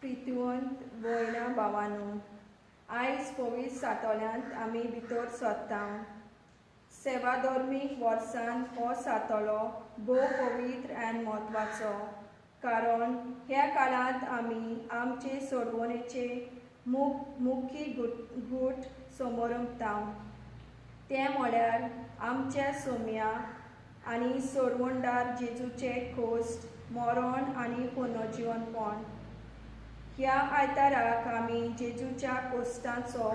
प्रितिवंत भयणा भावानो, आयज पवित्र सातोळ्यांत आमी भितर सरता. सेवाधर्मीक वर्सान हो सातोळो भोव पवित्र आनी म्हत्वाचो, कारण ह्या काळांत आमी आमचे सोडवणेचे मुख्य गूट समोरमता. तें म्हळ्यार आमच्या सोम्या आनी सोडवणदार जेजूचे खोस्ट, मरण आनी पुनर्जिवनपण. ह्या आयताराक आमी जेजूच्या कोश्टाचो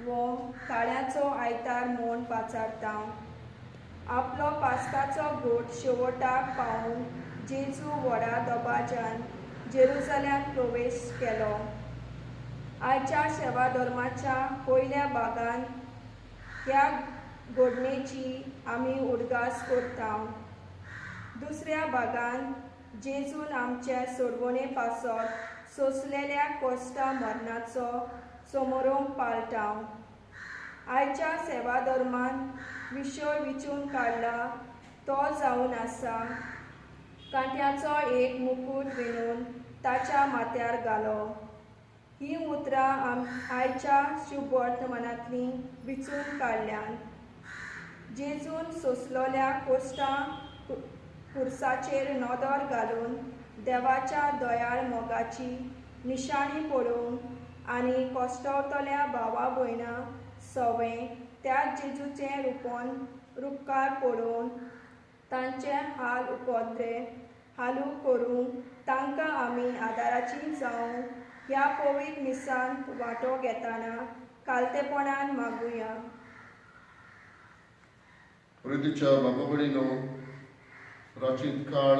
वो ताळ्याचो आयतार म्हूण पाचारता. आपलो पास्काचो गूट शेवटाक पावून जेजू व्हडा दबाज्यान जेरुजल्यांत प्रवेश केलो. आयच्या सेवा धर्माच्या पयल्या भागान ह्या घडणेची आमी उडगास करता. दुसऱ्या भागान जेजून आमच्या सोडवणे पासत सोंसलेल्या कोश्टा मरणाचो समोरोंक पाळटा. आयच्या सेवा धर्मान विशय विचून काडला तो जावन आसा कांट्याचो एक मुकूट विणून ताच्या माथ्यार घालो. ही उतरां आयच्या शुभवर्तमानांतलीं विचून काडल्यान. जेजून सोंसलेल्या कोश्टा खुर्साचेर नदर घालून देवाच्या दयाळ मोगाची निशाणी पळोवन आनी कश्टवतल्या भावा भयणां सवें त्याच जेजूचें रुपन रुपकार पळोवन तांचे हाल उपद्रे हालू करूंक तांकां आमी आदाराची जावंक ह्या पवित्र मिसांत वांटो घेतना कालतेपणान मागुया. प्रितीच्या बाबा भयणीनो, प्राचीन काळ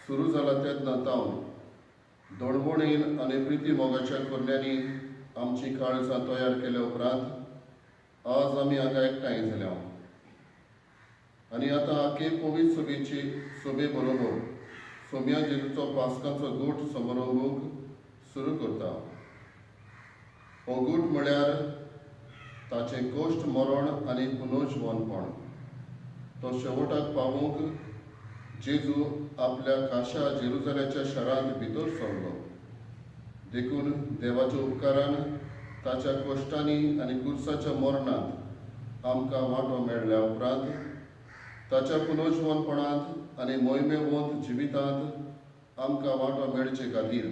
सुरू जाला तेन्ना तावन दोणवणीन आनी प्रिती मोगाच्या कोरण्यांनी आमची काळजां तयार केल्या उपरांत आज आमी हांगा एकठांय जाल्या आनी आतां आखे पवित्र सभेची सभे बरोबर सोम्या जेजूचो पास्काचो गूट समारंभूक सुरू करता. हो गूट म्हळ्यार ताचें कोश्ट, मरण आनी पुनर्जिवनपण. तो शेवटाक पावूंक जेजू आपल्या खाशा जेरुजल्याच्या शारांत भितर सरलो. देखून देवाच्या उपकारान ताच्या कश्टांनी आनी कुर्साच्या मरणांत आमकां वांटो मेळ्ळ्या उपरांत ताच्या पुनर्जिवनपणांत आनी मोहिमेवंत जिवितांत आमकां वांटो मेळचे खातीर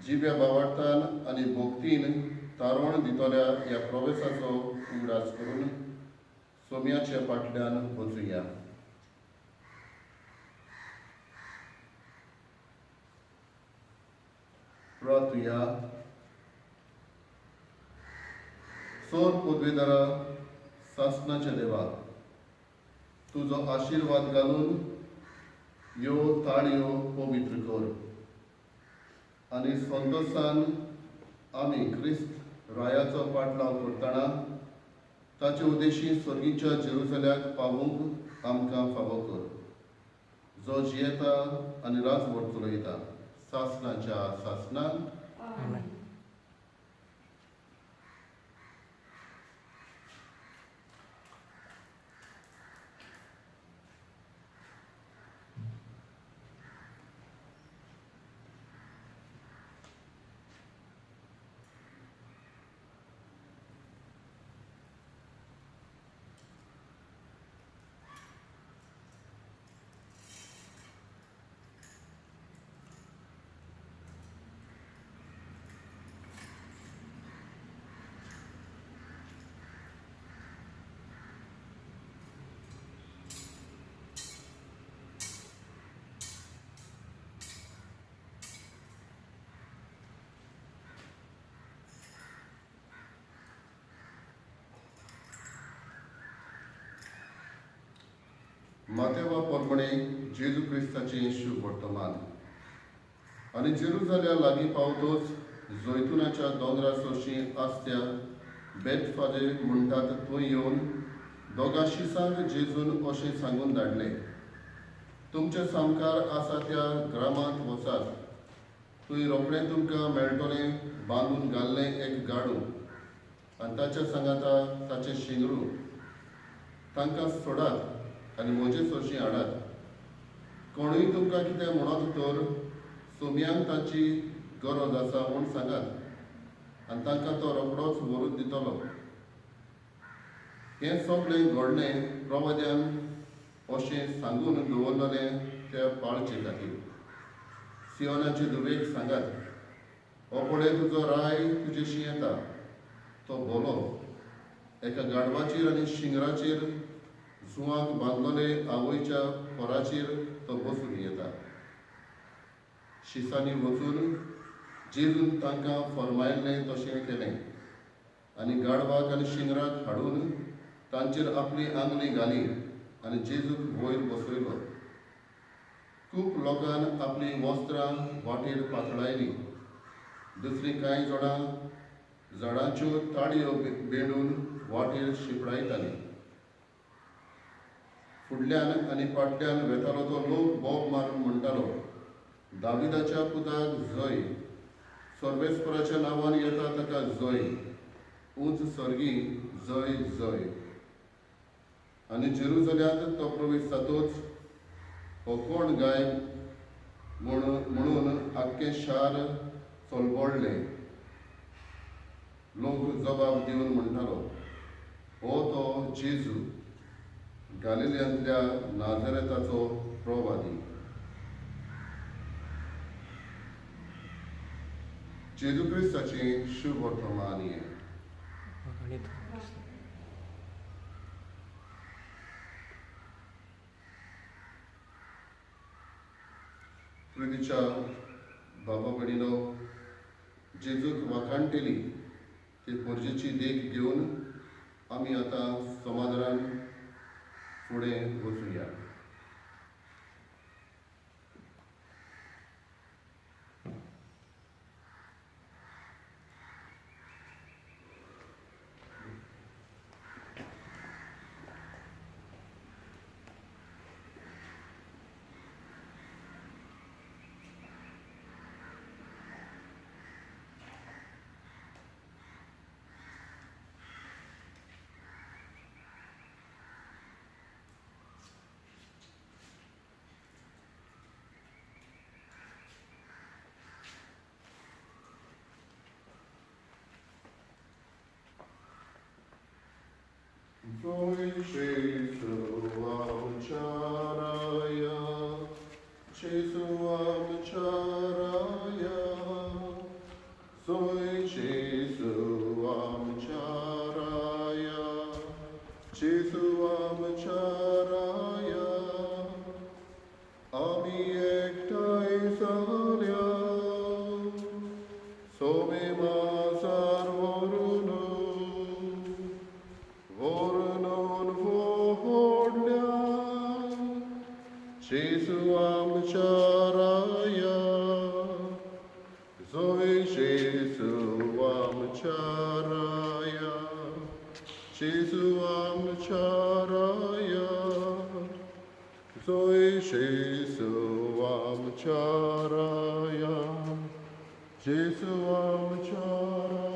जिव्या भावार्थान आनी भक्तीन तारण दितल्या ह्या प्रवेसाचो उगडास करून सोम्याच्या फाटल्यान वचुया. प्रार्थुया. सोर पदवेदारा सासनाच्या देवा, तुजो आशिर्वाद घालून ह्यो ताळयो पवित्र कर आनी संतोशान आमी क्रिस्त रायाचो पाटलाव करतना ताचे उद्देशी स्वर्गीच्या जेरुजल्याक पावूंक आमकां फावो कर, जो जियेता आनी राजवट चलयता सासनाच्या सासनांत. आमेन. मातेवा प्रमाणे जेजू क्रिस्ताचें शुभ वर्तमान. आनी जेरुजाल्या लागीं पावतोच जैतुनाच्या दोंगरा सोशी आसत्या बेतफाजे म्हणटात थंय येवन दोगां शिसांक जेजून अशें सांगून धाडलें, तुमच्या सामकार आसा त्या ग्रामांत वचात, थंय रोखडें तुमकां मेळटलें बांदून घाल्लें एक गाडू आनी ताच्या सांगाता ताचें शिंगरू, तांकां सोडात आनी म्हजे सोशी हाडात. कोणूय तुमकां कितें म्हणत तर सोम्यान ताची गरज आसा म्हूण सांगात आनी तांकां तो रोखडोच व्हरून दितलो. हें सगळें घडलें प्रवाद्यान अशें सांगून दवरलेलें त्या पाळचे खातीर. सियोनाचे धुवेक सांगात, हो पळय तुजो राय तुजेशी येता, तो भोलो एका गाडवाचेर आनी शिंगराचेर जुवांक बांदलेले आवयच्या पोराचेर तो बसून येता. शिसांनी वचून जेजून तांकां फर्मायल्लें तशें केलें आनी गाडवाक आनी शिंगराक हाडून तांचेर आपली आंगली घाली आनी जेजूक वयर बसयलो. खूब लोकान आपलीं वस्त्रां वाटेर पातळायलीं. दुसरीं कांय जाणां झाडांच्यो ताळयो बेणून वाटेर शिंपडायतालीं. फुडल्यान आनी फाटल्यान वेतालो तो लोक बोब मारून म्हणटालो, दाविदाच्या पुताक जय, सर्वेस्पराच्या नांवान येता ताका जय, उंच सर्गी जय जय. आनी जेरुजल्यांत तो प्रवेश जातोच हो कोण गाय म्हणून आख्खें शार चलबळ्ळें. लोक जबाब दिवन म्हणटालो, हो तो जेजू, गालिलियांतल्या नाझरेताचो प्रवादी. जेजू क्रिस्ताचें शुभ वर्तमान हें. प्रितीच्या बाबा भयणीनो, जेजूक वाखाणटेली ते पोरजेची देख घेवन आमी आतां समाधानान फुडें वचुया. Joy Jesu amcharaya, Jesu amcharaya, Joy Jesu amcharaya, Jesu amcharaya, Ami ektai zalya, Sobe mazar vorunu, Jesu amcharaya, Zoe Jesu amcharaya, Jesu amcharaya, Zoe Jesu amcharaya, Jesu amcharaya.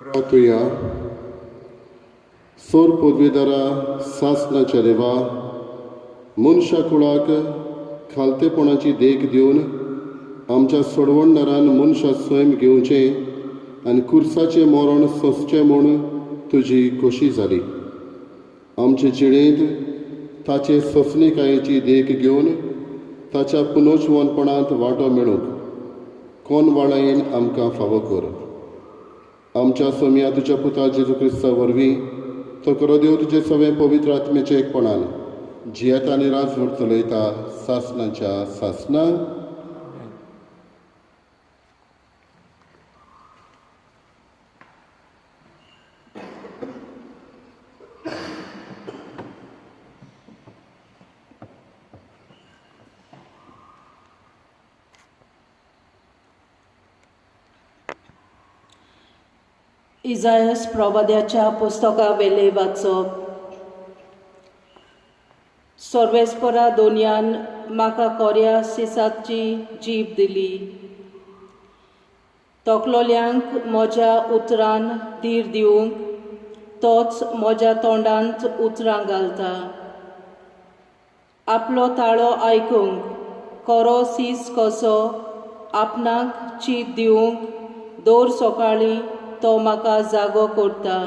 प्रार्थुया. सोर पदवेदारा सासनाच्या देवा, मनशा कुळाक खालतेपणाची देख दिवन आमच्या सोडवणदारान मनशा स्वयं घेवचें आनी कुर्साचें मरण सोंसचें म्हूण तुजी खोशी जाली. आमचे जिणेंत ताचे सोंसणीकायेची देख घेवन ताच्या पुनोजवनपणांत वांटो मेळूंक कोण वाळायेन आमकां फावो कर. आमच्या सोम्या तुज्या पुता जेजू क्रिस्ता वरवीं तो करो देव तुजे सगळे पवित्र आत्म्याचे एकपणान जियेता आनी राजवट चलयता सासनाच्या सासना. इजायस प्रवाद्याच्या पुस्तकावेले वाचप. सर्वेस्परा दोनयान म्हाका कोऱ्या सिसाची जीब दिली, तोखलोल्यांक म्हज्या उतरान धीर दिवंक तोच म्हज्या तोंडांत उतरां घालता. आपलो ताळो आयकूंक कोरो सीस कसो आपणाक चीत दिवंक दर सकाळीं तो म्हाका जागो करता.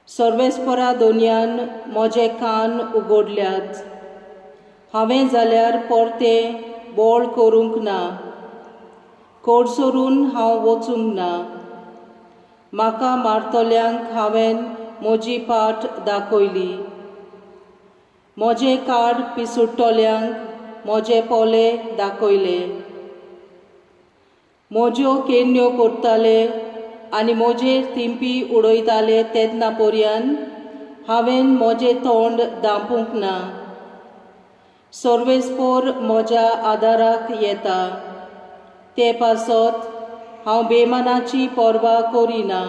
सर्वेस्परा दोनयान म्हजे कान उगडल्यात, हांवें जाल्यार परतें बोळ करूंक ना, कोडसरून हांव वचूंक ना. म्हाका मारतल्यांक हांवें म्हजी पाट दाखयली, म्हजें कार्ड पिसुट्टल्यांक म्हजे पोले दाखयले. म्हज्यो केन्न्यो करताले आनी म्हजेर तिंपी उडयताले तेन्ना पर्यंत हांवें म्हजें तोंड दांपूंक ना. सर्वेस्पोर म्हज्या आदाराक येता, ते पासत हांव बेमानाची पर्वा करिना.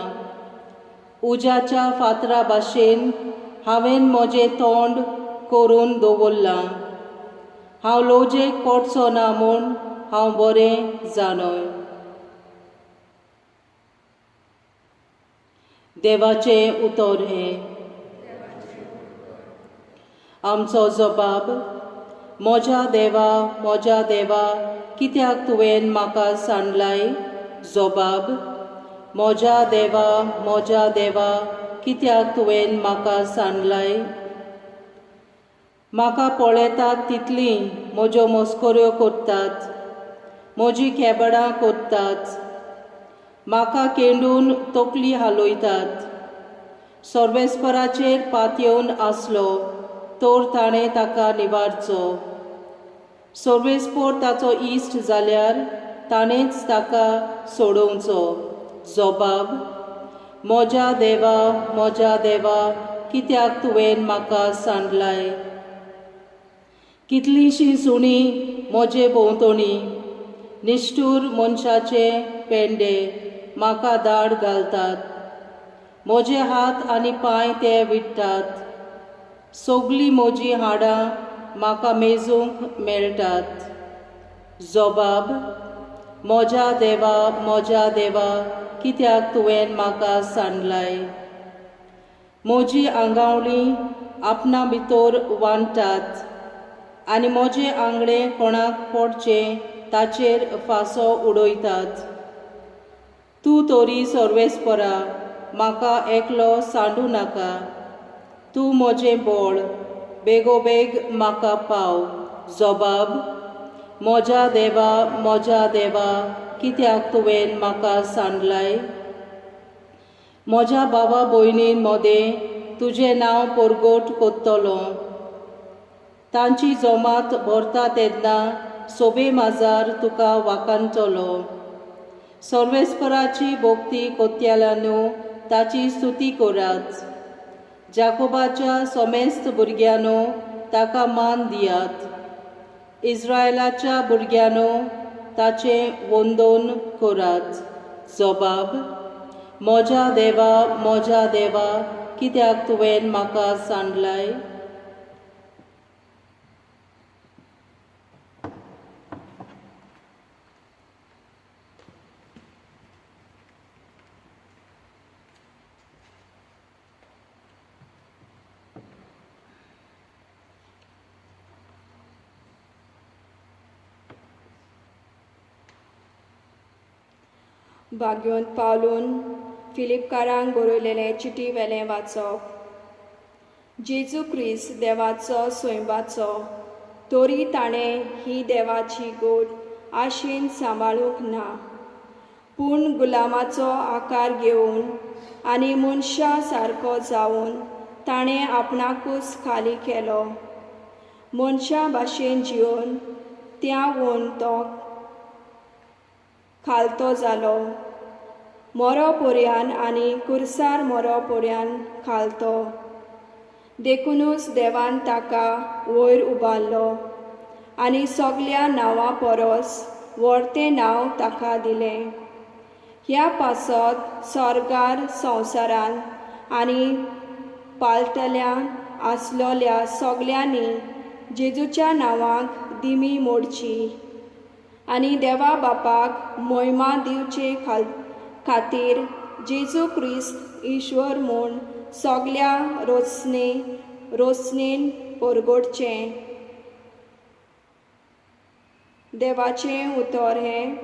उज्याच्या फातरा भाशेन हांवें म्हजें तोंड करून दवरलां, हांव लोजेक पडचो ना म्हूण हांव बरें जाणय. देवाचें उतर हें. आमचो जबाब. म्हज्या देवा, म्हज्या देवा, कित्याक तुवें म्हाका सांडलाय? जबाब. म्हज्या देवा, म्हज्या देवा, कित्याक तुवें म्हाका सांडलाय? म्हाका पळयतात तितलीं म्हज्यो मस्कऱ्यो करतात, म्हजी खेबडां करतात, म्हाका केंडून तकली हालयतात. सर्वेस्पराचेर पातयेवन आसलो तर ताणें ताका निवारचो, सर्वेस्पोर ताचो इश्ट जाल्यार ताणेंच ताका सोडोवचो. जबाब. म्हज्या देवा, म्हज्या देवा, कित्याक तुवें म्हाका सांडलाय? कितलींशीं सुणीं म्हजे भोंवतणी, निश्ठूर मनशाचे पेंडे म्हाका दाड घालतात, म्हजे हात आनी पांय ते विट्टात, सगळीं म्हजीं हाडां म्हाका मेजूंक मेळटात. जबाब. म्हज्या देवा, म्हज्या देवा, कित्याक तुवें म्हाका सांडलाय? म्हजी आंगावळी आपणा भितर वांट्टात आनी म्हजें आंगणें कोणाक पडचें ताचेर फांसो उडयतात. तूं तरी सर्वेस्परा म्हाका एकलो सांडू नाका, तूं म्हजें बळ, बेगोबेग म्हाका पाव. जबाब. म्हज्या देवा, म्हज्या देवा, कित्याक तुवें म्हाका सांडलाय? म्हज्या भावा भयणीं मदें तुजें नांव परगट करतलो, तांची जमात भरता तेन्ना सोबे माजार तुका वाखाणटलो. सर्वेस्पराची भक्ती कोत्याल्यानू ताची स्तुती करात, जाकोबाच्या समेस्त भुरग्यांनो ताका मान दियात, इस्रायलाच्या भुरग्यांनो ताचें वंदन करात. जबाब. म्हज्या देवा, म्हज्या देवा, कित्याक तुवें म्हाका सांडलाय? भाग्योन पावलून फिलिपकारांक बरयलेलें चिटी वेलें वाचप. जेजू क्रिस्त देवाचो स्वयंबाचो तरी ताणें ही देवाची गोड आशेन सांबाळूंक ना, पूण गुलामाचो आकार घेवन आनी मनशा सारको जावन ताणें आपणाकूच खाली केलो. मनशा भाशेन जिवन त्यावून तो खालतो जालो, मोरो पोरयान आनी कुर्सार मोरो पोरयान खालतो. देखुनूच देवान ताका वयर उबारलो आनी सगल्या नांवां परस व्हडतें नांव ताका दिलें. ह्या पासत स्वर्गार संवसारांत आनी पालतल्या आसलोल्या सगल्यांनी जेजूच्या नांवाक दिमी मोडची आनी देवा बापाक मोहिमा दिवचे खातीर जेजू क्रिस्त ईश्वर म्हूण सगल्या रोसनेन परगटचें. देवाचें उतर हें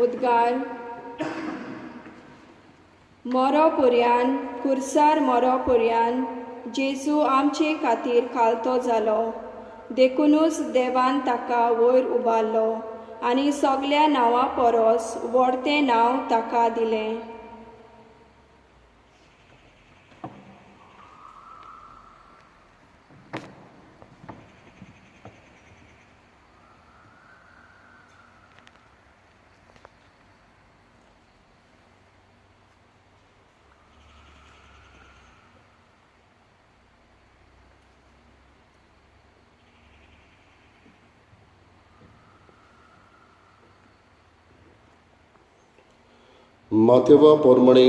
उद्गार. मोरो पोरयान कुर्सार मोरो पोरयान जेजू आमचे खातीर खालतो जालो, देखुनूच देवान ताका वयर उबारलो आनी सगल्या नांवां परस व्हडतें नांव ताका दिलें. मातेवा पोरमणे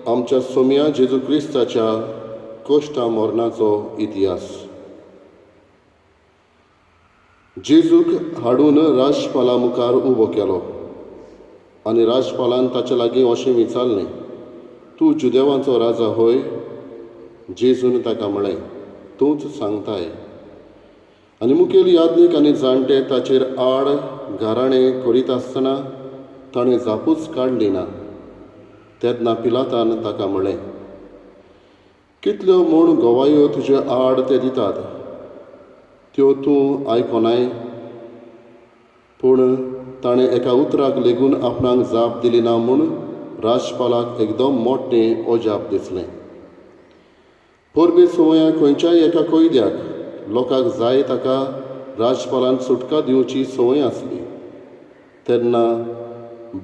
आमच्या सोम्या जेजू क्रिस्ताच्या कोश्टा मरणाचो इतिहास. जेजूक हाडून राजपाला मुखार उबो केलो आनी राजपालान ताचे लागीं अशें विचारलें, तूं जुदेवांचो राजा होय? जेजून ताका म्हळें, तूंच सांगताय. आनी मुखेल याज्ञीक आनी जाणटे ताचेर आड घाराणें करीत आसतना ताणें जापूच काडली ना. तेन्ना पिलातान ताका म्हळें, कितल्यो म्हूण गवायो तुजे आड ते दितात त्यो तूं आयकोनाय? पूण ताणें एका उतराक लेगून आपणाक जाप दिली ना म्हूण राजपालाक एकदम मोटें अजाप दिसलें. परबे सुमया खंयच्याय एका कैद्याक लोकांक जाय ताका राजपालान सुटका दिवची संवय आसली. तेन्ना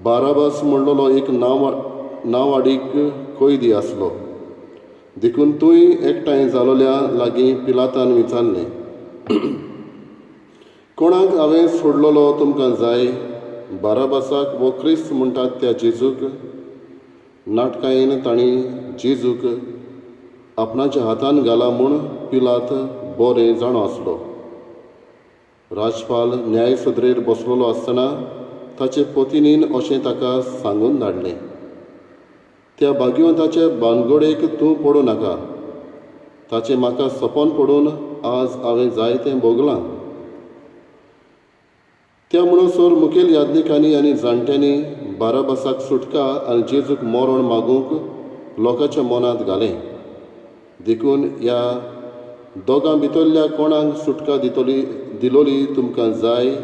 बाराबास म्हणलेलो एक नांवाडीक कैदी आसलो. देखून तूंय एकठांय जालोल्या लागीं पिलातान विचारलें, कोणाक हांवें सोडलेलो तुमकां जाय, बाराबासाक वो क्रिस्त म्हणटात त्या जेजूक? नाटकायेन तांणी जेजूक आपणाच्या हातान घाला म्हूण पिलात बरें जाणो आसलो. राजपाल न्यायसुद्रेर बसलेलो आसतना ताचे पतिनीन अशें ताका सांगून धाडलें, त्या भाग्यवंताचे बानगोडेक तूं पडूं नाका, ताचें म्हाका सपन पडून आज हांवें जायतें भोगलां. त्या म्हणसर मुखेल याज्ञिकांनी आनी जाणट्यांनी बाराबासाक सुटका आनी जेजूक मरण मागूंक लोकांच्या मनांत घालें. देखून ह्या दोगां भितरल्या कोणाक सुटका दिलोली तुमकां जाय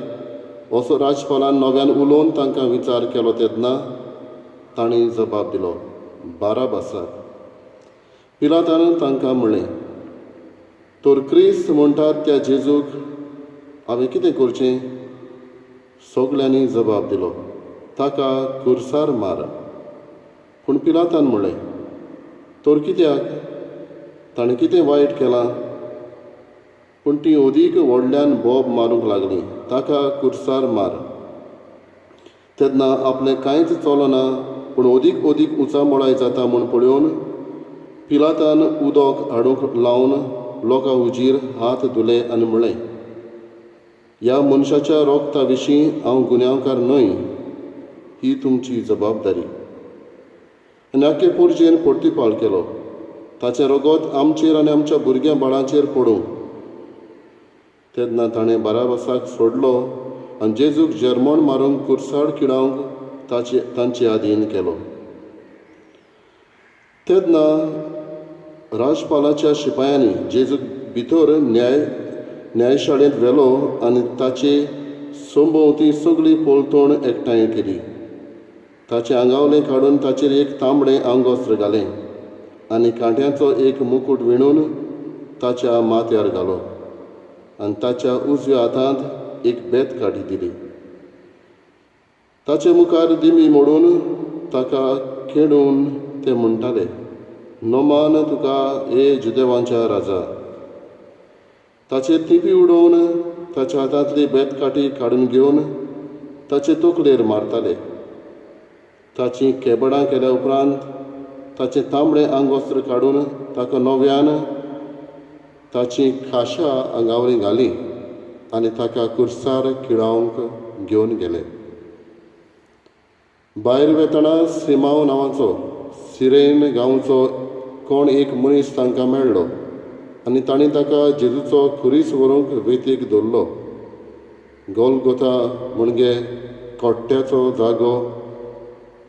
असो राजपालान नव्यान उलोवन तांकां विचार केलो. तेन्ना तांणी जबाब दिलो, बाराबासाक. पिलातान तांकां म्हणलें, तर क्रिस्त म्हणटात त्या जेजूक हांवें कितें करचें? सगल्यांनी जबाब दिलो, ताका कुर्सार मार. पूण पिलातान म्हणलें, तर कित्याक? ताणें कितें वायट केलां? पूण ती अदीक व्हडल्यान बोब मारूंक लागली, ताका कुर्सार मार. तेन्ना आपलें कांयच चलना पूण अदीक अदीक उचांबळाय जाता म्हूण पळोवन पिलातान उदक हाडूंक लावन लोकां हुजीर हात धुले आनी म्हणलें, ह्या मनशाच्या रोगता विशीं हांव गुन्यांवकार न्हय, ही तुमची जबाबदारी. आनी आख्खे पोरजेन परतिपाळ केलो, ताचें रगत आमचेर आनी आमच्या भुरग्यां बाळांचेर पडूं. तेन्ना ताणें बाराबासाक सोडलो आनी जेजूक जर्मण मारूंक कुर्साड किडावंक तांचे अधीन केलो. तेन्ना राजपालाच्या शिपायांनी जेजूक भितर न्यायशाळेंत व्हेलो आनी ताचे संभोंवती सगळी पलतण एकठांय केली. ताचें आंगावलें काडून ताचेर एक तांबडें आंगवस्त्र घालें आनी कांट्यांचो एक मुकूट विणून ताच्या माथ्यार घालो आनी ताच्या उजव्या हातांत एक बेत काडी दिली. ताचे मुखार दिमी मोडून ताका खेडून ते म्हणटाले, नमान तुका हे जुदेवांच्या राजा. ताचेर थिपी उडोवन ताच्या हातांतली बेतकाठी काडून घेवन ताचे तकलेर मारताले. ताची केबडां केल्या उपरांत ताचें तांबडें आंगवस्त्र काडून ताका नव्यान ताची खाशा आंगावरी घाली आनी ताका कुर्सार किळावंक घेवन गेले. भायर वेतना सिमांव नांवाचो सिरेन गांवचो कोण एक मनीस तांकां मेळ्ळो आनी तांणी ताका जेजूचो खुरीस व्हरूंक वेतीक धरलो. गोलगोथा म्हणजे कोट्ट्याचो जागो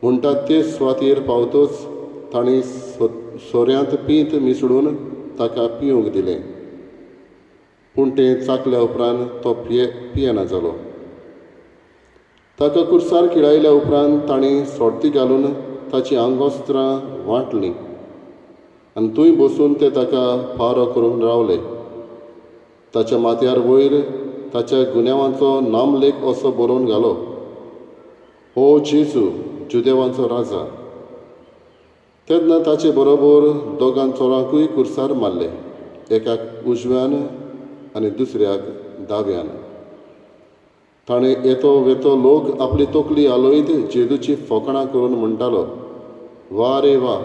म्हणटात ते सुवातेर पावतच तांणी सोऱ्यांत पींत मिसळून ताका पिवंक दिलें. पूण तें चाकल्या उपरांत तो पियेना जालो. ताका कुर्सार किळायल्या उपरांत तांणी सोडती घालून ताचीं आंगवस्त्रां वांटलीं आनी थंय बसून ते ताका पारो करूंक रावले. ताच्या माथ्यार वयर ताच्या गुन्यांवांचो नामलेख असो बरोवन घालो, हो जेजू जुदेवांचो राजा. तेन्ना ताचे बरोबर दोगां चोरांकूय कुर्सार मारले, एकाक उजव्यान आनी दुसऱ्याक दाव्यान. ताणें येतो वेतो लोक आपली तकली हालयत जेजूची फकाणां करून म्हणटालो, वा रे वा,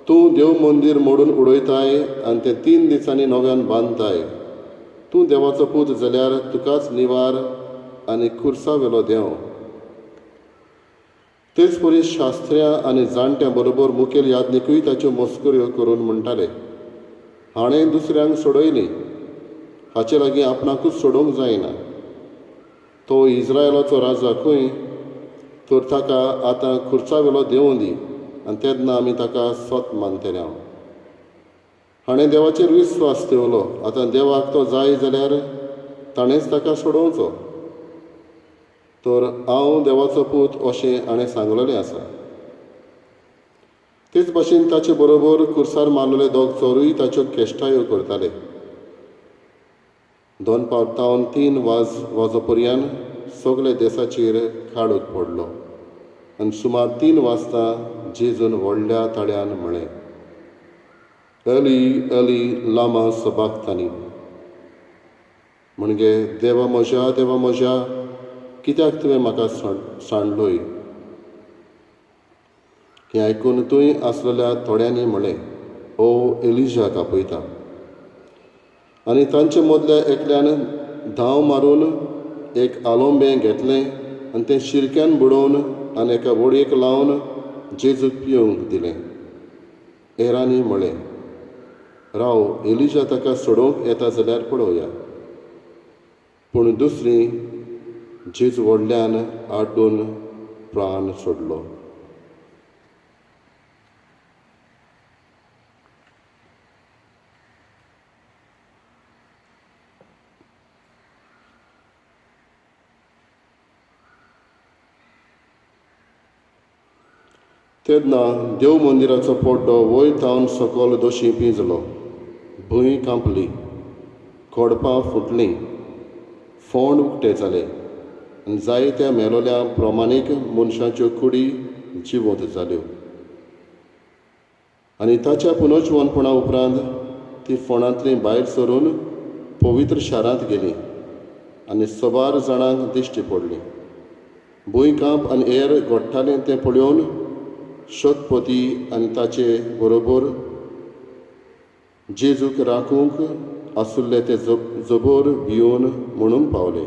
तूं देव मंदीर मोडून उडयताय आनी तें 3 दिसांनी नव्यान बांदताय. तूं देवाचो पूत जाल्यार तुकाच निवार आनी कुर्सा वेलो देंव. तेच परी शास्त्र्यां आनी जाणट्यां बरोबर मुखेल याज्ञिकूय ताच्यो मस्कऱ्यो करून म्हणटाले, हाणें दुसऱ्यांक सोडयलीं, हाचे लागीं आपणाकूच सोडोवंक जायना. तो इस्रायलाचो राजा खंय, तर ताका आतां खुर्सा वेलो देंवूं दी आनी तेन्ना आमी ताका सत मानतले. हाणें देवाचेर विस्वास ठेवलो, आतां देवाक तो जाय जाल्यार ताणेंच ताका सोडोवचो. तर हांव देवाचो पूत अशें हाणें सांगलेलें आसा. तेच भाशेन ताचे बरोबर कुर्सार मारलेले दोग चोरूय ताच्यो केश्टायो करताले. दनपार तावन 3 वाजो पर्यान सगळे देसाचेर काळोख पडलो आनी सुमार 3 वाजता जेजून व्हडल्या ताळ्यान म्हळें, अली अली लामा सबाक्तानी, म्हणजे देवा म्हज्या देवा म्हज्या कित्याक तुवें म्हाका सांडलोय. हें आयकून थंय आसलेल्या थोड्यांनी म्हळें, ओ एलिजाक आपयता. आनी तांचे मदल्या एकल्यान धांव मारून एक आलोंबें घेतलें आनी तें शिरक्यान बुडोवन आनी एका वडयेक लावन जेजूक पिवंक दिलें. हेरांनी म्हळें, राव, एलिजा ताका सोडोवंक येता जाल्यार पळोवया. पूण दुसरी जेजू व्हडल्यान आड्डून प्राण सोडलो. तेन्ना देव मंदिराचो पड्डो वयर थावन सकयल दोशी पिंजलो, भूंय कांपली, खोडपां फुटलीं, फोंड उक्ते जाले आनी जायत्या मेलोल्या प्रमाणीक मनशाच्यो कुडी जिवंत जाल्यो. आनी ताच्या पुनर्जिवनपणा उपरांत ती फोंडांतली भायर सरून पवित्र शारांत गेली आनी सबार जाणांक दिश्टी पडली. भूंयकांप आनी हेर घडटालें तें पळोवन शतपती आनी ताचे बरोबर जेजूक राखूंक आसुल्ले ते जबर भिवन म्हणूंक पावले,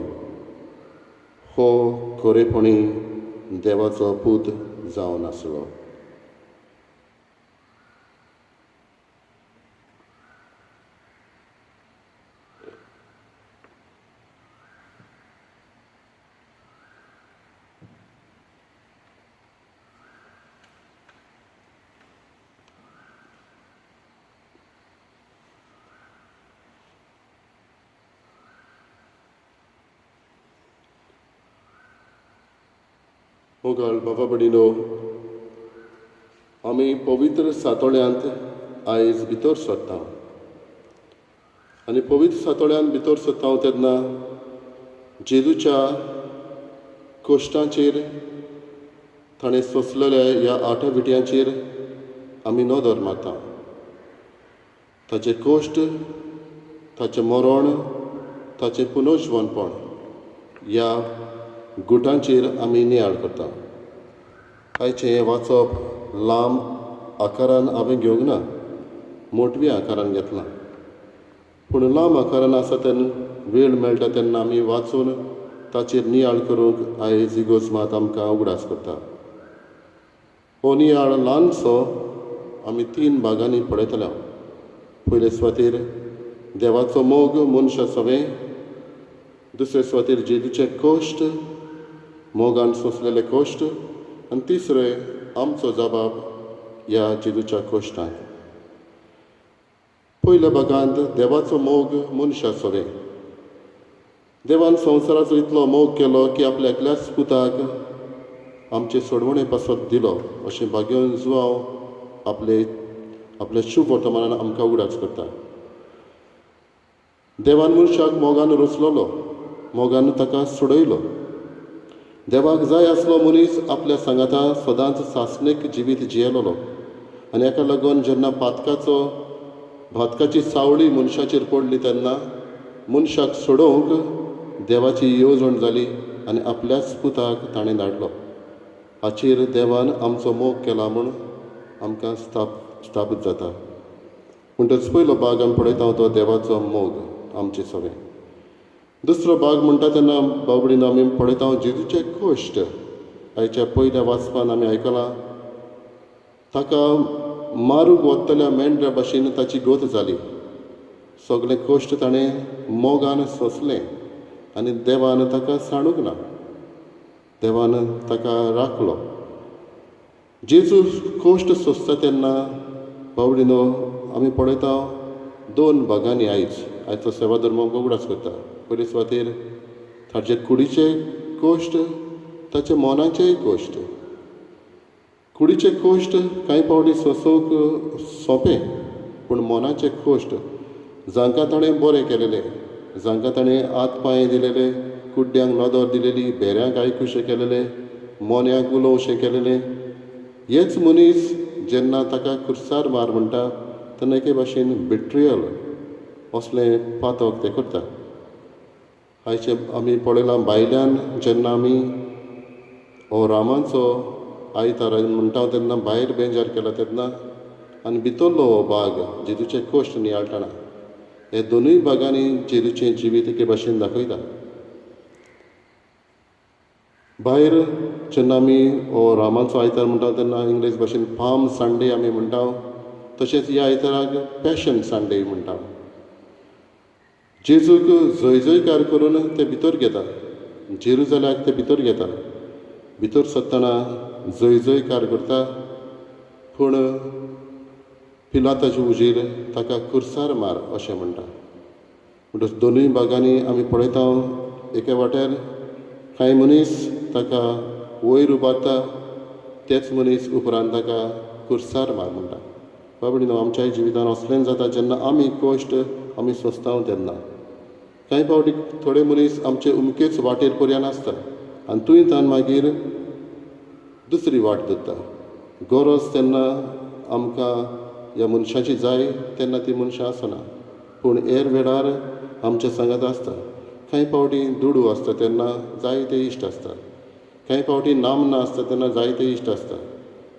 हो खरेपणी देवाचो पूत जावन आसलो. मोगाळ बाबा भयणीनो, आमी पवित्र सातोळ्यांत आयज भितर सरता आनी पवित्र सातोळ्यांत भितर सरता तेन्ना जेजूच्या कोश्टांचेर ताणें सोंसलेल्या ह्या आठ विटयांचेर आमी नदर मारता. ताचें कोश्ट, ताचें मरण, ताचें पुनर्जिवनपण ह्या गुटांचेर आमी नियाळ करता. आयचें हें वाचप लांब आकारान हांवें घेवंक ना, मोटवी आकारान घेतलां. पूण लांब आकारान आसा तेन्ना वेळ मेळटा तेन्ना आमी वाचून ताचेर नियाळ करूंक आयज इगोर्ज मात आमकां उगडास करता. हो नियाळ ल्हानसो आमी तीन भागांनी पळयतले. पयले सुवातेर देवाचो मोग मनशा सवें, दुसरे सुवातेर जेजूचे कश्ट, मोगान सोंसलेले कश्ट, आनी तिसरे आमचो जबाब ह्या जेजूच्या कश्टांत. पयल्या भागांत देवाचो मोग मनशा सवें. देवान संवसाराचो इतलो मोग केलो की आपल्या एकल्याच पुताक आमचे सोडवणे पासत दिलो अशें भाग्यवन जुवांव आपले आपल्या शुभ वर्तमानान आमकां उगडास करता. देवान मनशाक मोगान रचलोलो, मोगान ताका सोडयलो. देवाक जाय आसलो मनीस आपल्या सांगाता सदांच सासणीक जिवीत जियेलोलो आनी हाका लागून जेन्ना पातकाचो भातकाची सावळी मनशाचेर पडली तेन्ना मनशाक सोडोवंक देवाची येवजण जाली आनी आपल्याच पुताक ताणें धाडलो. हाचेर देवान आमचो मोग केला म्हूण आमकां स्थापीत जाता. म्हणटच पयलो भाग आमी पळयता तो देवाचो मोग आमचे सवें. दुसरो भाग म्हणटा तेन्ना बाबडीन आमी पळयता जेजूचे कश्ट. आयच्या पयल्या वाचपान आमी आयकलां ताका मारूंक वतल्या मेंढऱ्या भाशेन ताची गत जाली. सगळे कश्ट ताणें मोगान सोंसलें आनी देवान ताका सांडूंक ना, देवान ताका राखलो. जेजू कश्ट सोंसता तेन्ना बाबडीनो आमी पळयता दोन भागांनी आयज आयचो सेवा धर्म उगडास करता. पयले सुवातेर ताचे कुडीचे कश्ट, ताचे मनाचेय कश्ट. कुडीचे कश्ट कांय फावटी सोंसूंक सोंपें, पूण मनाचे कश्ट जांकां ताणें बरें केलेलें, जांकां ताणें हात पांय दिलेले, कुड्ड्यांक नदर दिलेली, भेऱ्यांक आयकुशें केलेलें, मोन्यांक उलोवशें केलेलें, हेच मनीस जेन्ना ताका कुर्सार मार म्हणटा तेन्ना एके भाशेन बिट्रियल असलें पातक ते करता. आयचें आमी पळयलां भायल्यान जेन्ना आमी हो रामाचो आयतार म्हणटा तेन्ना भायर बेंजार केला तेन्ना आनी भितरलो हो भाग जेजूचे कश्ट नियाळटना हे दोनूय भागांनी जेजूचें जिवीत एके भाशेन दाखयता. भायर जेन्ना आमी हो रामाचो आयतार म्हणटा तेन्ना इंग्लीश भाशेन पाम संडे आमी म्हणटा, तशेंच ह्या आयताराक पॅशन संडे म्हणटा. जेजूक जय जयकार करून ते भितर घेता, जेरुजल्याक ते भितर घेता. भितर सरतना जय जयकार करता, पूण पिलाताचे उजीर ताका कुर्सार मार अशें म्हणटा. म्हणटच दोनूय भागांनी आमी पळयता एके वाट्यार कांय मनीस ताका वयर उबारता, तेच मनीस उपरांत ताका कुर्सार मार म्हणटा. बाबडीनो, आमच्याय जिवितान असलें जाता जेन्ना आमी कश्ट आमी सोंसता तेन्ना कांय फावटी थोडे मनीस आमचे उमकेच वाटेर पर्यान आसता आनी थंय तान मागीर दुसरी वाट धरता. गरज तेन्ना आमकां ह्या मनशाची जाय तेन्ना ती मनशां आसना, पूण हेर वेळार आमच्या सांगात आसता. कांय फावटी दुडू आसता तेन्ना जायते इश्ट आसता, कांय फावटी नामना आसता तेन्ना जायते इश्ट आसता,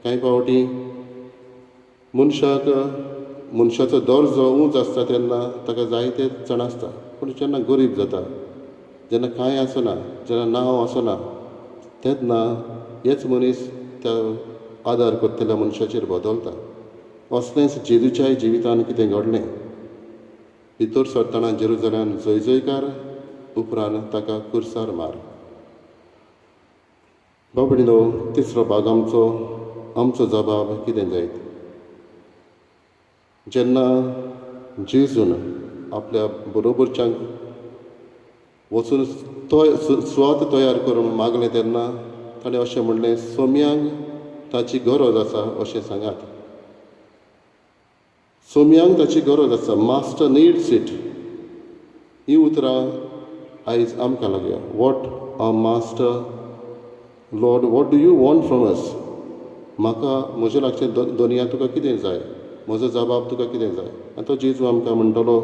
कांय फावटी मनशाक मनशाचो दर्जो उंच आसता तेन्ना ताका जायते जाण आसता. पूण जेन्ना गरीब जाता, जेन्ना कांय आसना, जेन्ना नांव आसना, तेन्ना हेच मनीस त्या आदार करतल्या मनशाचेर बदलता. असलेंच जेजूच्याय जिवितान कितें घडलें. भितर सरतना जेरुजल्यान जय जयकार, उपरांत ताका कुर्सार मार. बाबडीनो, तिसरो भाग आमचो आमचो जबाब कितें जायत. जेन्ना जेजून आपल्या बरोबरच्यांक वचून सुवात तयार करून मागलें तेन्ना ताणें अशें म्हणलें, सोम्यांक ताची गरज आसा अशें सांगात. सोम्यांक ताची गरज आसा, मास्टर नीड्स it. ही उतरां आयज आमकां लागया. What a master Lord, what do you want from us? म्हाका म्हजे लागचें दोनया तुका कितें जाय, म्हजो जबाब तुका कितें जाय? आनी तो जेजू आमकां म्हणटलो,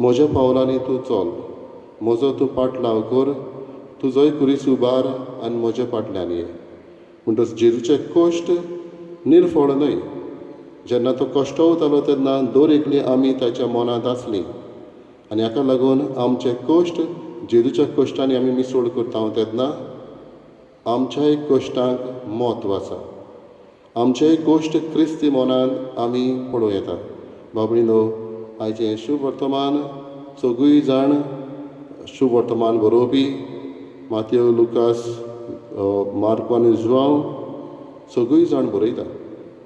म्हज्या पावलांनी तूं चल, म्हजो तूं पाटलाव कर, तुजोय कुरीस उबार आनी म्हज्या फाटल्यान ये. म्हणटच जेजूचे कश्ट निर्फळ न्हय. जेन्ना तो कश्टवतालो तेन्ना दर एकली आमी ताच्या मनांत आसली आनी हाका लागून आमचे कश्ट जेजूच्या कश्टांनी आमी मिसोड करता तेन्ना आमच्याय कश्टांक म्हत्व आसा. आमचेय कश्ट क्रिस्ती मनांत आमी पळोवं येता. बाबडीनो, आयचें शुभ वर्तमान सगळीं जाण शुभ वर्तमान बरोवपी मातेव, लुकास, मार्को आनी जुआंव सगळीं जाण बरयता.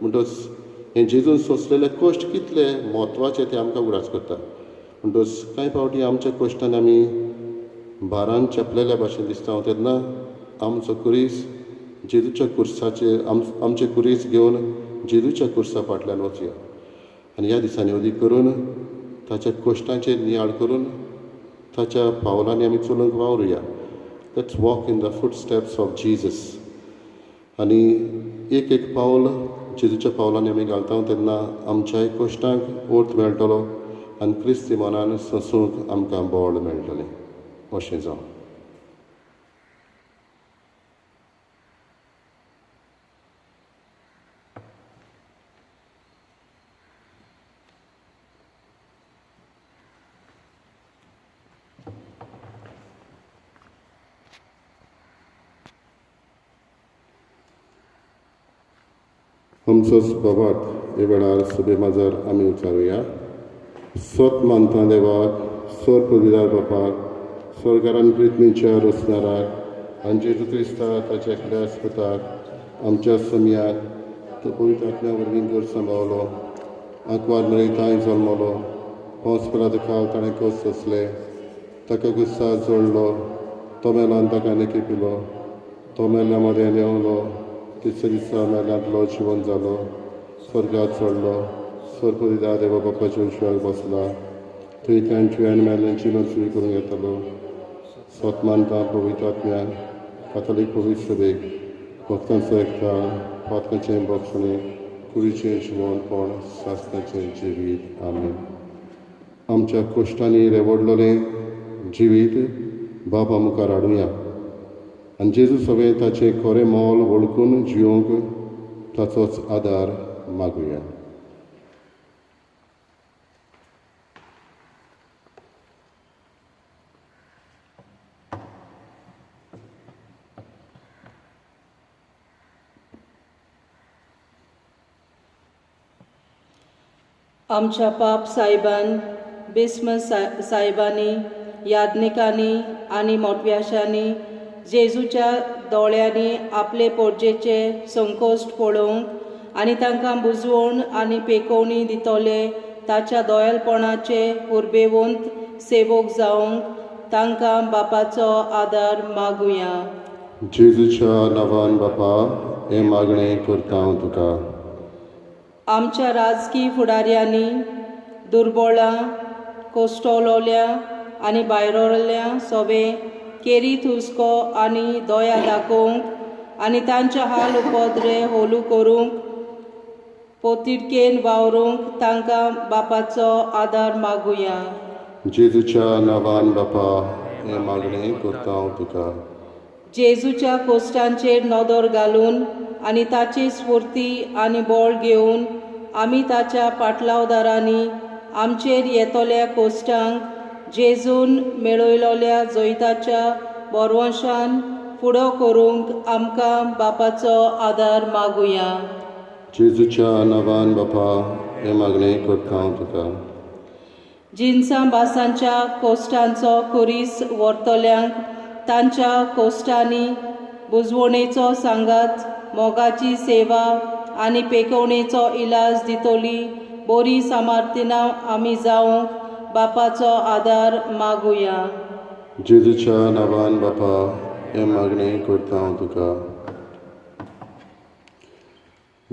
म्हणटच हें जेजून सोंसलेले कश्ट कितले म्हत्वाचे ते आमकां उगडास करता. म्हणटच कांय फावटी आमच्या कश्टान आमी भारान चेपलेल्या भाशेन दिसता तेन्ना आमचो कुरीस जेजूच्या कुर्साचेर, आमचे कुरीस घेवन जेजूच्या कुर्सा फाटल्यान वचया आनी ह्या दिसांनी अदीक करून ताच्या कश्टांचेर नियाळ करून ताच्या पावलांनी आमी चलूंक वावरुया. Let's walk in the footsteps of Jesus. आनी एक एक पावल जेजूच्या पावलांनी आमी घालता तेन्ना आमच्याय कश्टांक अर्थ मेळटलो आनी क्रिस्ती मनान सोंसूंक आमकां बळ मेळटलें. अशें जावं. आमचोच बाबात हे वेळार सभे माजार आमी उचारुया. सत मानता देवाक, सर पविदार बापाक, स्वर्गारान पृथ्वीच्या रचणाराक आनी जेजू क्रिस्ता ताच्या एकल्या पुताक आमच्या सम्याक तो पवित्र आत्म्या वरवीं घर सांबावलो, आंकवार मरे तांय जल्मलो, पावस पिलात काल ताणें कस सोंसले, ताका गुस्सा जोडलो, तो मेलान ताका नेकी पिलो, तो मेल्ल्या मदें देंवलो, तिसऱ्या दिसा मेल्यांतलो जिवन जालो, स्वर्गात चडलो, स्वर्गदिदा देवा बापाच्या उजव्याक बसला, थंय तांची आनी मेल्ल्यांची मंजुरी करूंक येतलो. सत मानता पवित्र आत्म्याक, कातोलीक पवित्र सभेक, भक्तांचो एकता, पातकांचें बक्षणें, कुडीचें जिवनपण, सासणाचें जिवीत. आमेन. आमच्या कश्टांनी रेवडलेलें जिवीत बापा मुखार हाडुया आनी जेजू सगळें ताचें खरें मोल वळखून जिवंक ताचोच आदार मागुया. आमच्या पाप साहेबान, बिस्म साहेबांनी, याज्ञिकांनी आनी मोटव्याशांनी जेजूच्या दोळ्यांनी आपले पोरजेचे संकोश्ट पळोवंक आनी तांकां बुजवण आनी पेकोवणी दितले ताच्या दोयालपणाचे उर्बेवंत सेवक जावंक तांकां बापाचो आदार मागुया. जेजूच्या नांवान बापा हें मागणें करता हांव तुका. आमच्या राजकी फुडाऱ्यांनी दुर्बोळां, कोस्टोलोल्या आनी भायरोल्या सोबे केरीत हुस्को आनी दया दाखोवंक आनी तांच्या हाल उपद्रे होलू करूंक पोतिडकेन वावरूंक तांकां बापाचो आदार मागुया. जेजूच्या नांवान बापा हें मागणें करता हांव तुका. जेजूच्या कोश्टांचेर नदर घालून आनी ताची स्फूर्ती आनी बळ घेवन आमी ताच्या पाटलावदारांनी आमचेर येतल्या कोश्टांक जेजून मेळयलोल्या जैताच्या बोरवंशान फुडो करूंक आमकां बापाचो आदार मागुया. जेजूच्या नांवान बापा हें मागणें करता हांव तुका. जिनसां भासांच्या कोश्टांचो कुरीस व्हरतल्यांक तांच्या कोश्टांनी बुजवणेचो सांगात, मोगाची सेवा आनी पेकोवणेचो इलाज दितली बोरी सामार्थिनां आमी जावंक बापाचो आदार मागुया. जेजूच्या नांवान बापा हें मागणें करता हांव तुका.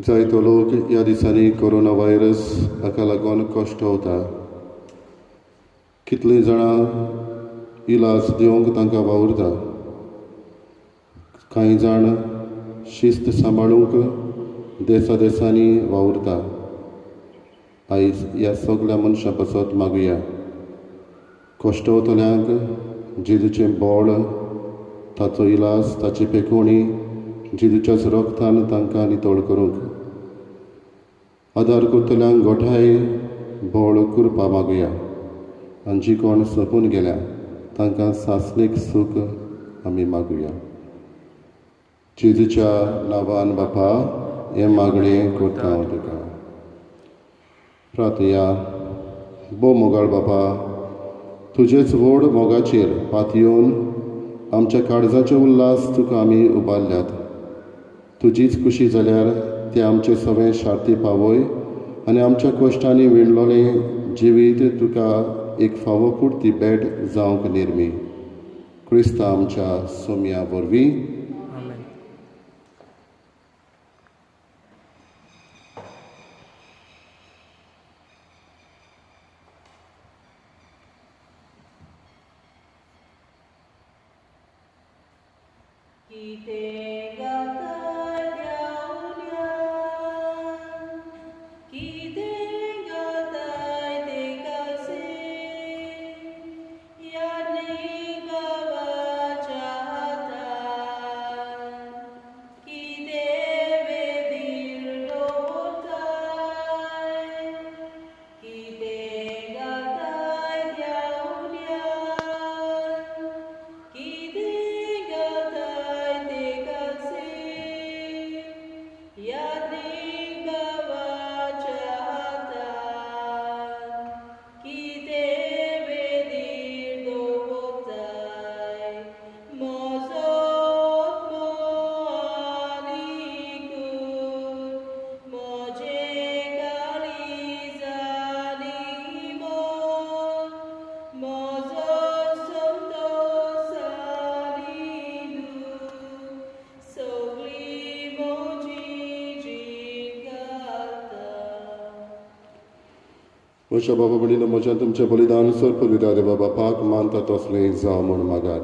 जायतो लोक ह्या दिसांनी कोरोना व्हायरस हाका लागून कश्टवता. कितलीं जाणां इलाज दिवंक तांकां वावुरता. कांय जाण शिस्त सांबाळूंक देसा देसांनी वावुरता. आयज ह्या सगल्या मनशां पासत मागुया. कश्टवतल्यांक जेजूचें बळ, ताचो इलाज, ताची पेकोवणी जेजूच्याच रगतान तांकां नितळ करूंक, आदार करतल्यांक गोठाय बळ करपा मागुया. आनी जी कोण सोंपून गेल्या तांकां सासणीक सूख आमी मागुया. जेजूच्या नांवान बापा हें मागणें करता हांव तुका. प्रार्थया. भोव मोगाळ बापा, तुजेच व्हड मोगाचेर पातयेवन आमच्या काळजाचे उल्हास तुका आमी उबारल्यात. तुजीच खुशी जाल्यार ते आमचे सगळे शार्ती पावय आनी आमच्या कश्टांनी विणलोलें जिवीत तुका एक फावो पुरती भेट जावंक निर्मी. क्रिस्ता आमच्या सोम्या वरवीं. आमेन. कितें गाताय देवल्या, कितें गाताय तेकासे, यादनी बाबाच्या हातान, कितें वेदीर दवरताय, कितें गाताय देवल्या, कितें गाताय तेकासे, यादनी बाबाच्या हातान, कितें वेदीर दवरताय, म्हजो आत्मो आनी कूड, म्हजें काळीज आनी मन, म्हजो संतोस आनी दूख, सगळी म्हजी जीण घालता. म्हज्या बाबा भयणीनो, म्हज्या तुमचें बलिदान सर पवित्र देवा बापाक मानता तसलें जावं म्हूण मागात.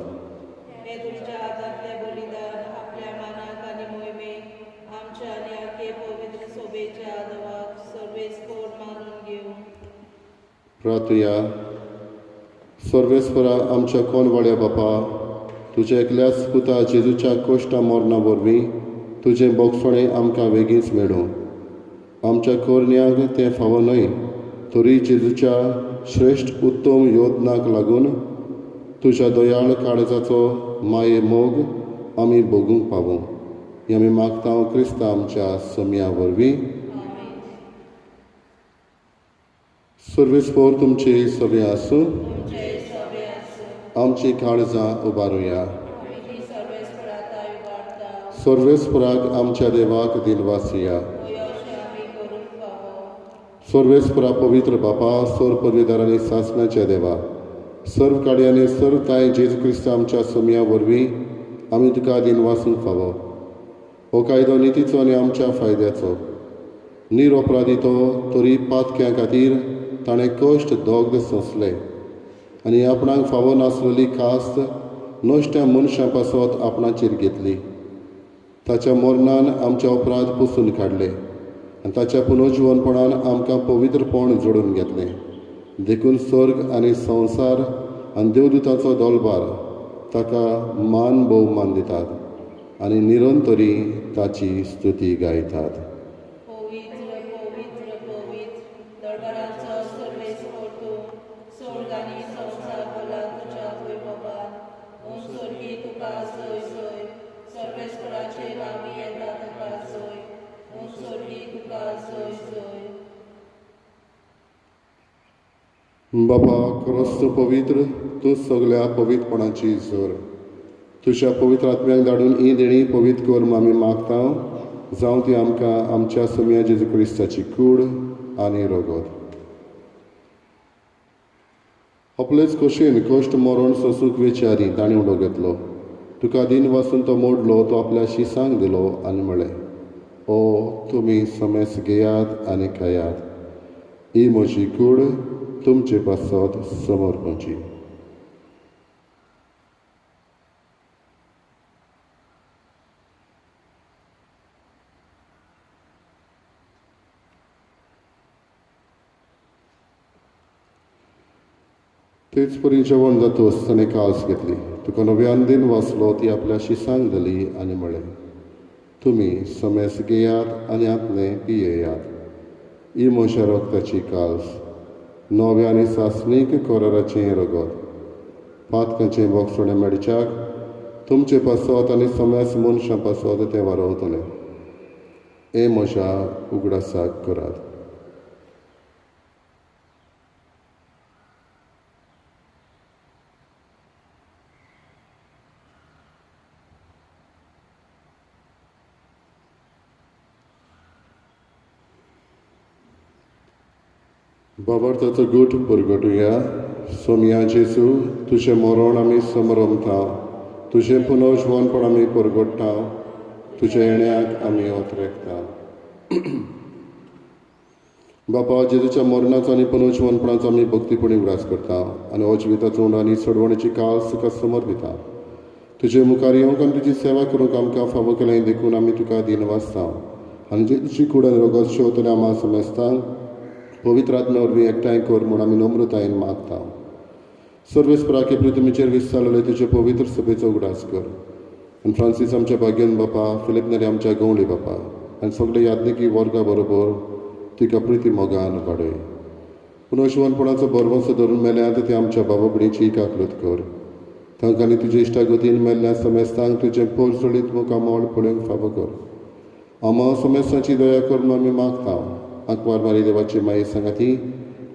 हें तुमच्या हातांतलें बलिदान आपल्या मानाक आनी मोहिमेक आमच्या आनी आखे पवित्र सोबेच्या आदवाक सर्वेस्पोर मानून घेवं. प्रार्थया. सर्वेस्परा आमच्या कोनवाड्या बापा, तुज्या एकल्याच पुता जेजूच्या कश्टा मरणा वरवीं तुजें बोगसणें आमकां वेगींच मेळूं. आमच्या करण्यांक तें फावो न्हय, तरी जेजूच्या श्रेश्ठ उत्तम योजनाक लागून तुज्या दयाळ काळजाचो माये मोग आमी भोगूंक पावूं. हें आमी मागता क्रिस्ता आमच्या सोम्या वरवीं. सर्वेस्पोर तुमचे सगळें आसूं. तुमचे सगळे आसूं. आमची काळजां उबारुया. आमी ती सर्वेस्पराक उबारता. सर्वेस्पराक आमच्या देवाक दिनवासुया. हय, अशें आमी करूंक फावो. सर्वेस्परा पवित्र बापा, सर्व पदवीदार आनी सासणाच्या देवा, सर्व काडयांनी सर्व तांय जेजू क्रिस्त आमच्या सोम्या वरवीं आमी तुका दिनवासूंक फावो. हो कायदो नितीचो आनी आमच्या फायद्याचो. निरपराधी तो तरी पातक्यां खातीर ताणें कश्ट दोग्ध सोंसले आनी आपणाक फावो नासलेली कास्त नश्ट्या मनशां पासत आपणाचेर घेतली. ताच्या मरणान आमचे अपराध पुसून काडले आनी ताच्या पुनर्जिवनपणान आमकां पवित्रपण जोडून घेतलें. देखून स्वर्ग आनी संवसार आनी देवदूताचो दोलबार ताका मान भोवमान दितात आनी निरंतरी ताची स्तुती गायतात. पवित्र पवित्र पवित्र दरबाराचो सर्वेस्पोर तूं, स्वर्ग आनी संवसार भरला तुज्या वैभवान. ओम स्वर्गी तुका जय जय, सर्वेस्पराचे नांवी येता तुका जय, ओम स्वर्गी तुका जय जय. बापा, खरोच तूं पवित्र, तूं सगल्या पवित्रपणाची जोर. तुज्या पवित्र आत्म्याक धाडून ही देणी पवित्र कर म्हूण आमी मागता. जावं ती आमकां आमच्या सोम्या जेजू क्रिस्ताची कूड आनी रगत. आपलेच खोशयेन कश्ट मरण सोंसूंक वेचे आदीं ताणें उडो घेतलो. तुका दिन वासून तो मोडलो, तो आपल्या शिसांक दिलो आनी म्हळें, ओ तुमी समेस घेयात आनी खायात. ही म्हजी कूड तुमचे पासत समर्पणची. तेच परी जेवण जातच ताणें कास घेतली. तुका नव्यान दिन वाचलो. ती आपल्या शिसांक जाली आनी म्हळें, तुमी समेस घेयात आनी आतलें पियेयात. ही म्हज्या रक्ताची कास, नव्या आनी सासणीक कराराचें रगत. पातकांचें बोगसणें मेळच्याक तुमचे पासत आनी समेस मनशां पासत तें वारवतलें. हें म्हज्या उगडासाक करात. बाबार्थाचो गूट परगटुया. सोमया जेजू, तुजें मरण आमी समरमता, तुजें पुनर्जिवनपण आमी परगट्टा, तुज्या येण्याक आमी ओतरेकता. बापा, जेजूच्या मरणाचो आनी पुनर्जिवनपणाचो आमी भक्तीपणी उगडास करता आनी हो जिविताचो उंडो आनी सोडवणेची काळ तुका समर्पिता. तुजे मुखार येवंक आनी तुजी सेवा करूंक आमकां फावो केलें देखून आमी तुका दिनवासता आनी जेजूची कूड आनी रगत शेवतल्या आमा समेस्तांक पवित्र आत्म्या वरवीं एकठांय कर म्हूण आमी नम्रतायेन मागता. सर्वेस्पराके पृथ्वीचेर विस्तारलेले तुजे पवित्र सभेचो उगडास कर आनी फ्रांसीस आमच्या भाग्यन बापा, फिलीप नेरी आमच्या गवळी बापा आनी सगळे याज्ञिकी वर्गा बरोबर तुका प्रिती मोगान वाडय. पुनर्जिवनपणाचो भरवंसो धरून मेल्यात ते आमच्या बाबा भयणीची काकलूत कर. तांकां आनी तुजे इश्टागतीन मेल्ल्या समेस्तांक तुजें पोरजोळीत मुखामळ पळोवंक फावो कर. आमा समेस्तांची दया कर म्हूण आमी मागता. आंकवार मारी देवाची माई सांगाती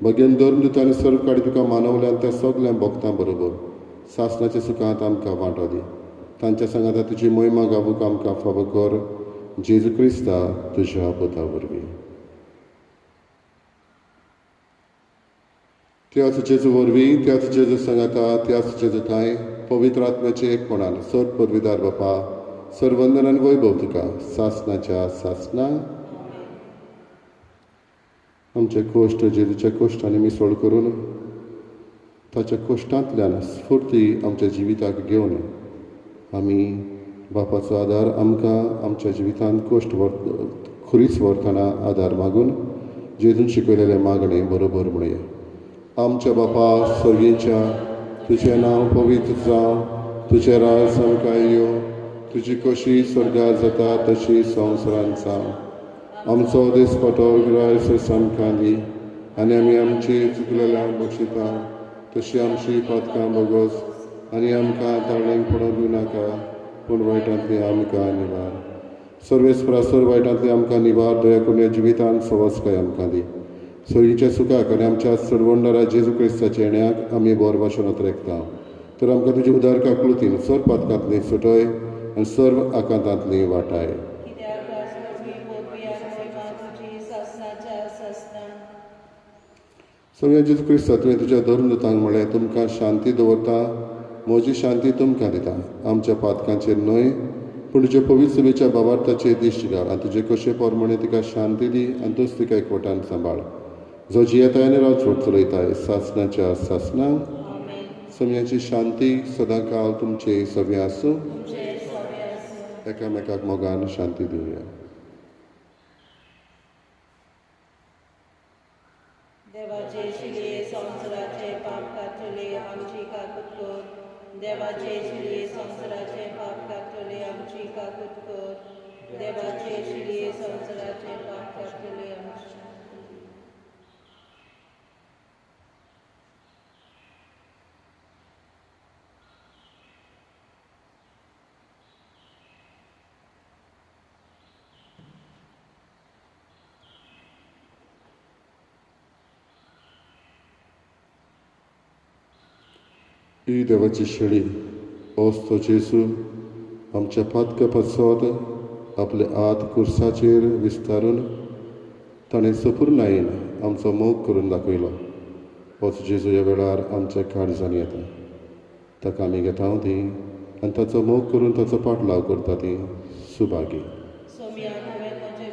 भगेन धर्म दिता आनी सर्व काडी तुका मानवल्यान त्या सगल्या भक्तां बरोबर सासणाच्या सुखांत आमकां वांटो दी. तांच्या सांगाता तुजी मोहिमा गावूंक आमकां फावो कर. जेजू क्रिस्ता तुज्या पुता वरवीं. त्याच जेजू वरवीं, त्याच जेजू सांगाता, त्याच जेजू ठांय पवित्र आत्म्याचे एकपणान सर्व पदवीदार बापा, सर्वंदन आनी वैभव तुका सासणाच्या सासणा. आमचे कोश्ट जेजूच्या कोश्टांनी मिसळ करून ताच्या कोश्टांतल्यान स्फूर्ती आमच्या जिविताक घेवन आमी बापाचो आदार आमकां आमच्या जिवितांत कोश्ट खुरीस व्हरतना आदार मागून जेजून शिकयलेलें मागणें बरोबर म्हणया. आमच्या बापा सर्गीच्या, तुजें नांव पवित्र जावं, तुजें राज आमकां येवं, तुजी कशी स्वर्गार जाता तशी संवसारांत जावं. आमचो दिसपटो ग्रास आमकां दी आनी आमी आमची चुकलेल्यांक बक्षिता तशी आमची पातकां बोगस आनी आमकां ताळेंक पडोवंक दिवनाका, पूण वायटांतली आमकां निवार. सर्वेस्परा सर्व वायटांतली आमकां निवार. दया करून जिवितांत सवसकाय आमकां दी. सोयीच्या सुखाक आनी आमच्या सरवंडारा जेजू क्रिस्ताच्या येण्याक आमी बोर वाशेन अत्रेकता. तर आमकां तुजी उदार काकलुतीन सर्व पातकांतली सुटय आनी सर्व आकांतांतली वाटाय. सगळ्या जेजू क्रिस्ता, तुवें तुज्या धर्मदूतांक म्हळें, तुमकां शांती दवरता, म्हजी शांती तुमकां दिता. आमच्या पातकांचेर न्हय पूण तुजे पवित्र सभेच्या बाबार्थाचेर दिश्ट घाल आनी तुजे कशे प्रमाणे तिका शांती दी आनी तूंच तिका एकवटान सांबाळ. जो जियेताय आनी राजवट चलयताय सासणाच्या सासणां. सम्याची शांती सदां काल तुमचे सगळें आसूं. एकामेकाक मोगान शांती दिवया. देवाचे शिलये संवसाराचे पाप काडटले आमची काकूत कर. देवाचे शिलये संवसाराचे पाप काडटले आमची काकूत कर. देवाचे शिलये संवसाराचे पाप काडटले आमची. ही देवाची शेळी ओस्तो जेजू आमच्या पातका पासत आपले हात कुर्साचेर विस्तारून ताणें सपूर्णायेन आमचो मोग करून दाखयलो. होच जेजू ह्या वेळार आमच्या काळजांनी येता. ताका आमी घेता ती आनी ताचो मोग करून ताचो पाटलाव करता ती सुभागी. सोम्या, तुवें म्हजें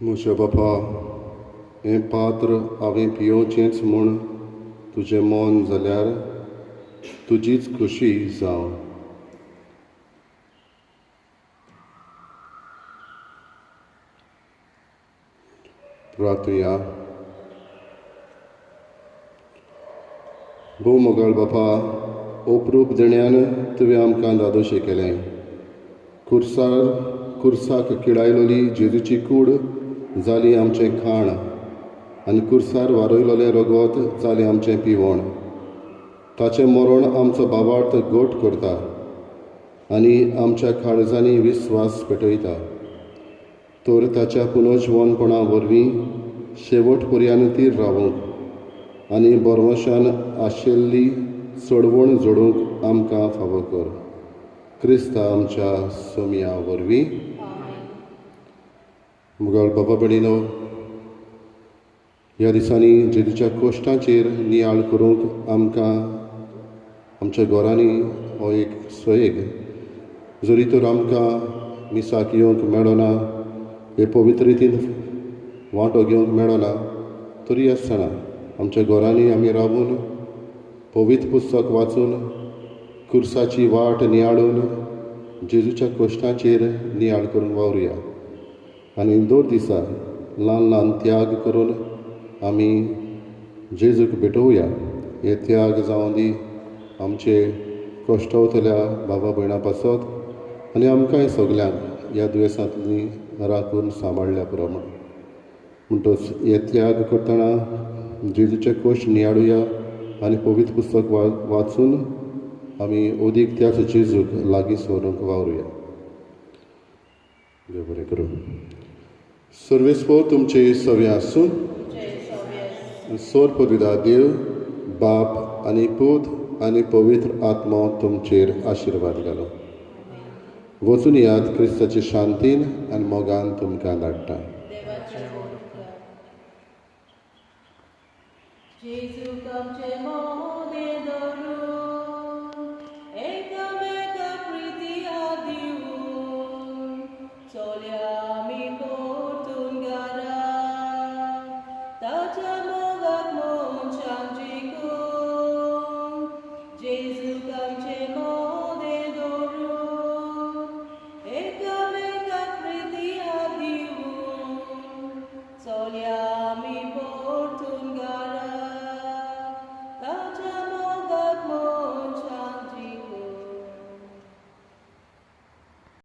म्हज्या बापा, हें पात्र हांवें पियोवचेंच म्हूण तुजें मन जाल्यार तुजीच खोशी जावं. प्रार्थुया. भोव मोगाळ बापा, ओप्रूप देण्यान तुवें आमकां दादोशें केलें. कुर्साक किडायलोली जेजूची कूड जाली आमचें खाण आनी कुर्सार वारयलोलें रगत जालें आमचें पिवण. ताचें मरण आमचो बाबार्थ घट करता आनी आमच्या काळजांनी विस्वास पेटयता. तर ताच्या पुनर्जिवनपणा वरवीं शेवट पर्यान तीर रावूंक आनी बरवशान आशिल्ली चडवण जोडूंक आमकां फावो कर. क्रिस्ता आमच्या सोमया वरवीं. मुगाळ बाबा भयणीनो, ह्या दिसांनी जेजूच्या कोश्टांचेर नियाळ करूंक आमकां आमच्या घरांनी हो एक सोयेग. जरी तर आमकां मिसाक येवंक मेळना, हे पवित्र रितीन वांटो घेवंक मेळना, तरी आसतना आमच्या घरांनी आमी रावून पवित्र पुस्तक वाचून कुर्साची वाट नियाळून जेजूच्या कोश्टांचेर नियाळ करून वावरुया आनी दर दिसा ल्हान ल्हान त्याग करून आमी जेजूक भेटोवया. हे त्याग जावं दी आमचे कश्टवतल्या बाबा भयणां पासत आनी आमकांय सगल्यांक ह्या दुयेंसांतली राखून सांबाळ्ळ्या पुरो म्हूण. म्हणटच हे त्याग करतना जेजूचे कोश्ट नियाळुया आनी पवित्र पुस्तक वाचून आमी अदीक त्याच जेजूक लागीं सरूंक वावरुया. देव बरें करूं. सर्वेस्पोर तुमचे सवे आसूं. सोर पवित्र देव बाप आनी पूत आनी पवित्र आत्मो तुमचेर आशिर्वाद घालो. वचून याद क्रिस्ताचे शांतीन आनी मोगान तुमकां धाडटा. Solia mi portun.